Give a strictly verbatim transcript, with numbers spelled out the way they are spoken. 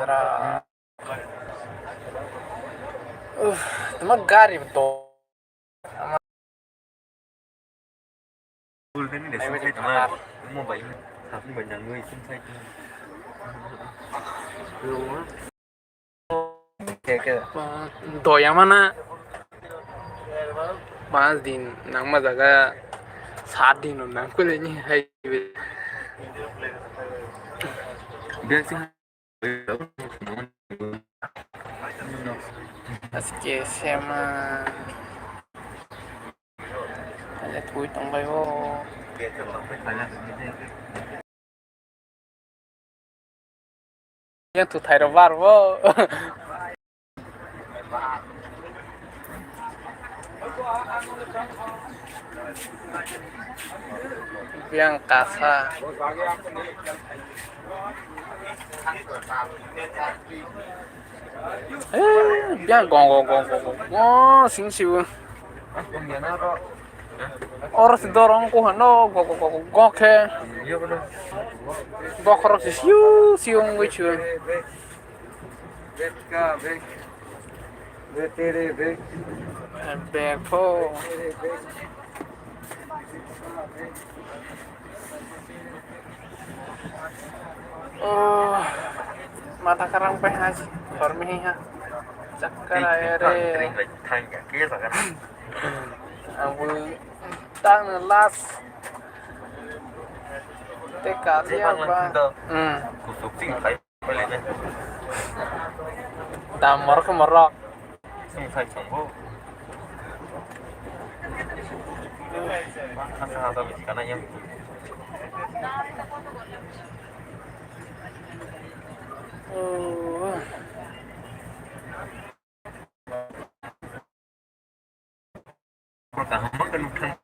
Uff, tama gari to. Doyamana pas din nangma jaga sat din nang kule ni hai. Aske sema. Ale thui tongbai o. Yang tu thairo bar bo. Yang kasa. Eh, biang gong gong gong gong gong. Oh, sing sibu. Oro si dorong ko hano gok gok gok gok khe. Bokhorok si siu siu wngwi chu. Bag pho. Oh, mata karang pai ha, khormi ha. Chakkar aya re. Ang bui tang na last. Te ka dia ba. Hmm. Dam morok khe morok. Song sai song bo. Hasa hasa bisi kana yang. Oh. Kaham khe nukthang